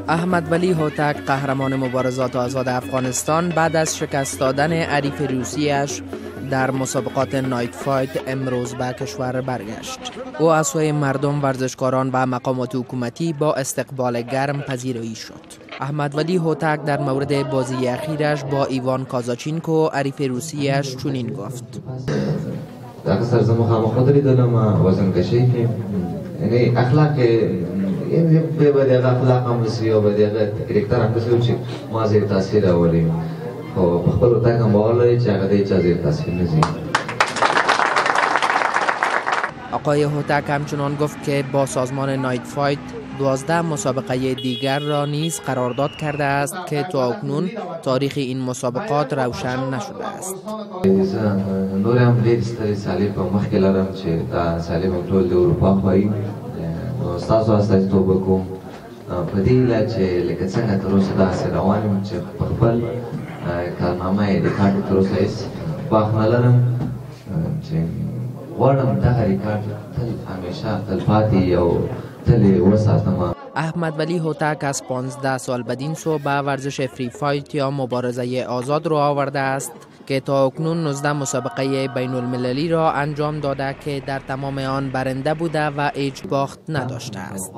احمد ولی هوتک، قهرمان مبارزات آزاد افغانستان، بعد از شکست دادن حریف روسیش در مسابقات Night Fight امروز به کشور برگشت. او از سوی مردم، ورزشکاران و مقامات حکومتی با استقبال گرم پذیرایی شد. احمد ولی هوتک در مورد بازی اخیرش با ایوان کازاچینکو، حریف روسیش، چنین گفت: دغه سره زه مخامخ ودرېدلم وزن کشۍ کې، یعنې اخلاق یې به د هغه اخلاق هم داسې او به د هغه کرکټر هم داسې و چې ما زیر تاثیر راولي، خو په خپل هوتک هم باور لري چې هغه د هېچا زیر تاثیر نه ځي. آقای هوتک همچنان گفت که با سازمان Night Fight 12 مسابقه دیگر را نیز قرارداد کرده است که تا اکنون تاریخ این مسابقات روشن نشده است. زه نورې هم ډېرې سترې سیالۍ په مخکې لرم چې دا سیالۍ به ټول د اروپا خوایي، نو ستاسو استازیتوب به کوم په دې هیله چې لکه څنګه تر اوسه داسې روان یم چې په خپل کارنامه یې ریکارډ تر اوسه هېڅ باخ نه لرم، چې غواړم دغه ریکارډ تل همیشه تلپاتې او تل یې وساتم. احمد ولی هوتک از 15 سال بدین سو به ورزش free fight یا مبارزه آزاد رو آورده است که تا اکنون 19 مسابقه بین المللی را انجام داده که در تمام آن برنده بوده و هیچ باخت نداشته است.